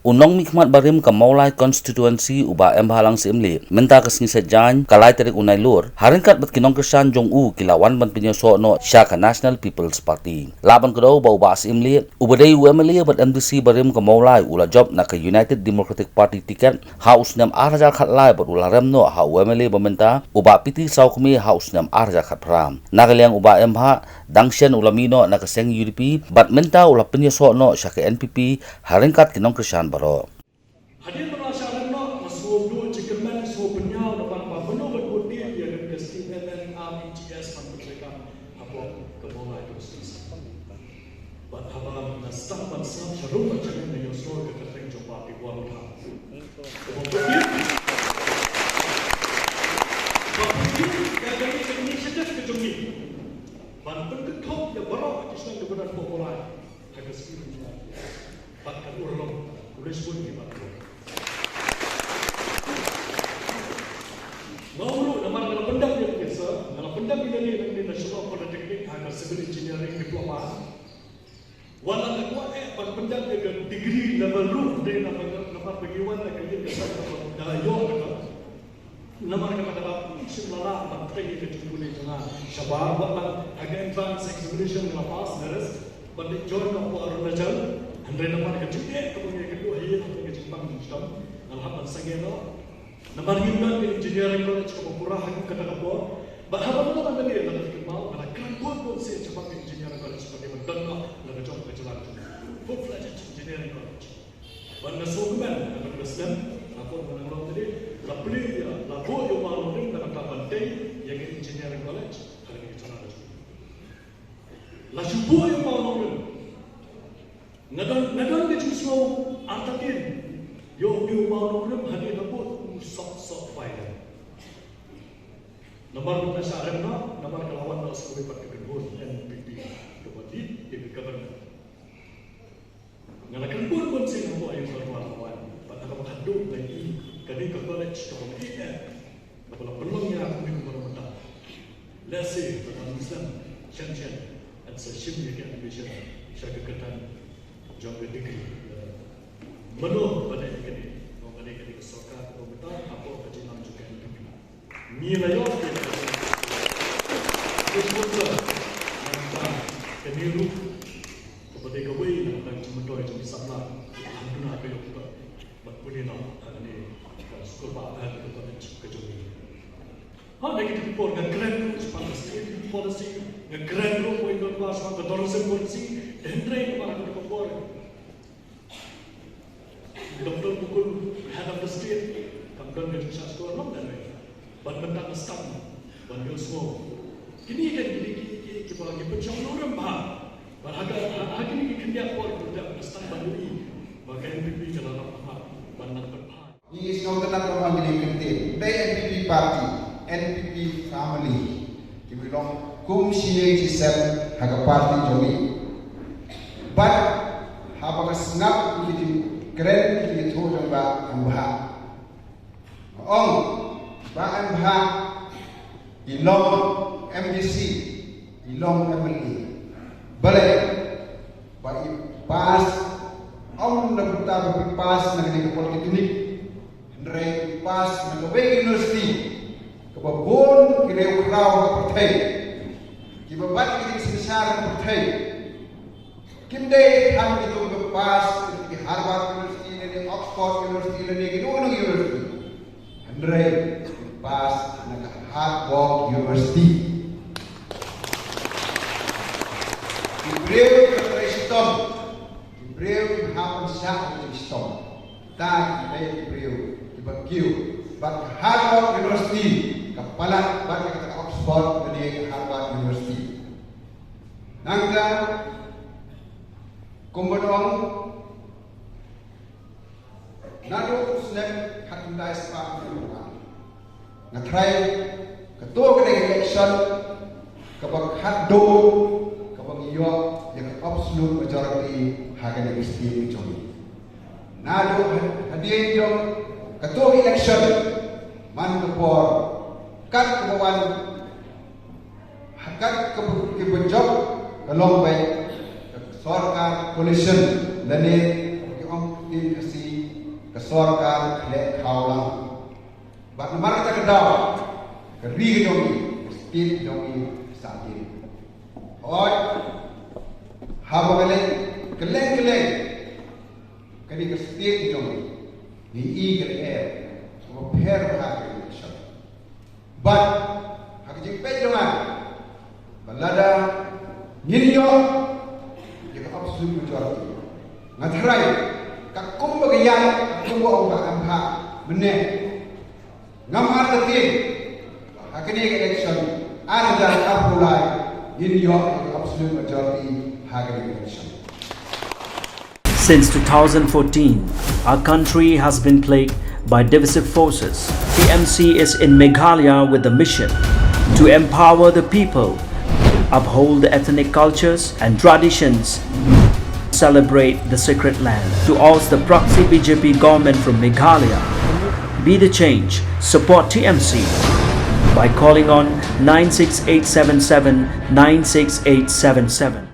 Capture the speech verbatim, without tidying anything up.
U nongmihkhmat barim ka Mawlai Constituency u Bah Embhalang Syiemlieh mynta ka sngi Saitjaiñ ka lai tarik u Nailur, ha ryngkat bad ki nongkyrshan jong u ki la wan ban pynïasoh noh sha ka National People's Party. Lah ban kdew ba u Bah Syiemlieh uba dei u M L A bad M D C barim ka Mawlai u la jop na ka United Democratic Party ticket ha u snem ar hajar khatlai bad u la rem noh ha u M L A ba mynta u Bah P T Sawkmie ha u snem ar hajar khatphra. Na ka liang u Bah Embha dang shen u la mih noh na ka seng U D P bad mynta u la pynïasoh noh sha ka N P P ha ryngkat ki nongkyrshan baroh. Hadien ba la shah rem noh, nga sngew duh jingkyrmen, sngew pynïaw na bynta ba mano ban bud dien ïa ka skim M N R E G S ban pyntrei kam hapoh ka Mawlai constituency. Bad haba nga sdang ban sngap sharum ba jingkyrmen, nga ïohsngew ka kyrteng jong Bah Pi Won Tha. Kaba bud dien. Ba bud dien ïa ka initiative ka jong ngi ban pynkynthoh ïa baroh ki shnong kiba don hapoh Mawlai ha ka skim M N R E G S. Bad ka urlong, khublei shibun ïa phi baroh. Nga ong ruh namar nga la pyndep ïa ka, nga la pyndep ïa kane nangne na Shillong Polytechnic ha ka civil engineering diploma. Wat la nga kwah eh ban pyndep ïa ka degree level ruh, hynrei namar, namar ba ngi wan na ka ïing ka sem kaba da ïoh kata. Namar kata ka daw shim la lah ban pyntrei ïa ka jingpule jong nga shabar, wat la ha ka entrance examination nga la pass, nga risk ban leit join ka hapoh Arunachal. Hynrei namar ka jingeh kaba nga ïakynduh ha ïing, ka jingpang jingshitom, nga la hap ban sangeh noh. Namar ngim don ka engineering college kaba pura ha kata ka por. Bad haba nga la dep, nga la kynmaw, nga la kren bun bun sien shaphang ka engineering college, ba dei ban don noh la ka jong ka jylla, full-fledged engineering college. Bad nga sngewkmen, ha kane ka snem, ha por ba nga dang long tang, la plie ïa, la buh ïa u mawnongrim na ka bynta ban tei ïa ka engineering college ha kane ka jylla. La shu buh ïa u mawnongrim. Nga don, nga don ka jingsngew artatien ïa u mawnongrim hadien ba la buh u Soh Soh Phaidar. Namar ba nga shah rem noh, namar ka la wan noh sa kawei pat ka kynhun, N P P, kaba lead ïa ka government. Nga la kren bun bun sien hapoh Ïing Dorbar Hawai, bad ha kaba khatduh nga ïohi kane ka college kaba nga ïeit eh, kaba la pynlong ïa nga kum u nongmynta. Lehse lada ngin shem shen, ngan sa shim ïa ka admission sha ka kyrdan jong ka degree. Mano ba dei kane, ba dei kane ka sorkar kaba mynta hapoh ka jingïalam jong ka N P P. Ngi la ïoh ïa ka sponsor, nangta kane ruh kaba dei kawei na ka jingmyntoi jong ki samla kiba la duna ka ïoh kiba, bad pule noh ha kane ka skul ba, ha kane ka college ka jong ngi. Ha kine ki por nga kren ruh shaphang ka state policy, nga kren ruh, ïa ka tourism policy, hynrei namar ha kane ka por Doctor Mukul, head of the state, kam don ka jingshah shuh lem lane. Bad mynta nga sdang ban ïohsngew. Kine ki, kine ki, ki, kiba ngi pynshong nongrim bha. Bad ha ka, ha, ha kine ki khyndiat por mynta nga sdang ban ïohi ba ka N P P ka la rap ban nang pynphai. Ngi sngewtynnat ba ma ngi dei kyntien, dei N P P party, N P P family. Ki ba long kum shi ïing shi sem ha ka party jong ngi. Bad haba nga sngap ïa ki jingkren, ïa ki jingthoh jong Bah Embha, nga ong Bah Embha i long M D C, i long M L A. Balei? Ba i pass, ym na bynta ba i pass na kane ka polytechnic, hynrei i pass na kawei ka university kaba bun ki riewkhraw ha ka pyrthei, kiba bat ïa ka jingsynshar ha ka pyrthei. Kim dei tang kito kiba pass ki Harvard University lane Oxford University lane kino kino university. Hynrei pass na ka Hard Rock University. Ki briew kiba trei shitom, ki briew kiba hap ban shah ka jingshitom, ta ki dei ki briew kiba kiew. Bad ka Hard Rock University ka palat bad ka Oxford lane ka Harvard University. Nangta, kumba nga ong, naduh u snem khatkhyndai spah hynñiewphew ar, nga tharai kato ka dei ka election kaba khatduh kaba ngi ïoh ïa ka absolute majority ha kane ka state ka jong ngi. Naduh ha-, hadien jong kato ka election, man ka por, kat kaba wan, kat kaba, kaba jop ka long ba ka sorkar coalition lane kaba ki ong ktien Khasi Sorkar khleh khaw lang. Bad namar kata ka daw, ka ri ka jong ngi, ka state ka jong ngi, ka sah dien. Hooid, haba ka leit kylleng kylleng kane ka state ka jong ngi, ngi i ka lyer kaba pher bha ha ka election. Bad ha ka jingpeit jong nga, ba lada ngin ïoh ïa ka absolute majority, nga tharai ka kumba ka ïaid, ka kumba u Bah Emha mynne, ngam artatien ba ha kane ka election ar hajar arphew lai ngin ïoh ïa ka absolute majority ha kane ka election. Since two thousand fourteen, our country has been plagued by divisive forces. T M C is in Meghalaya with the mission to empower the people, uphold the ethnic cultures and traditions, celebrate the sacred land. To oust the proxy B J P government from Meghalaya, be the change, support T M C by calling on nine six eight seven seven nine six eight seven seven.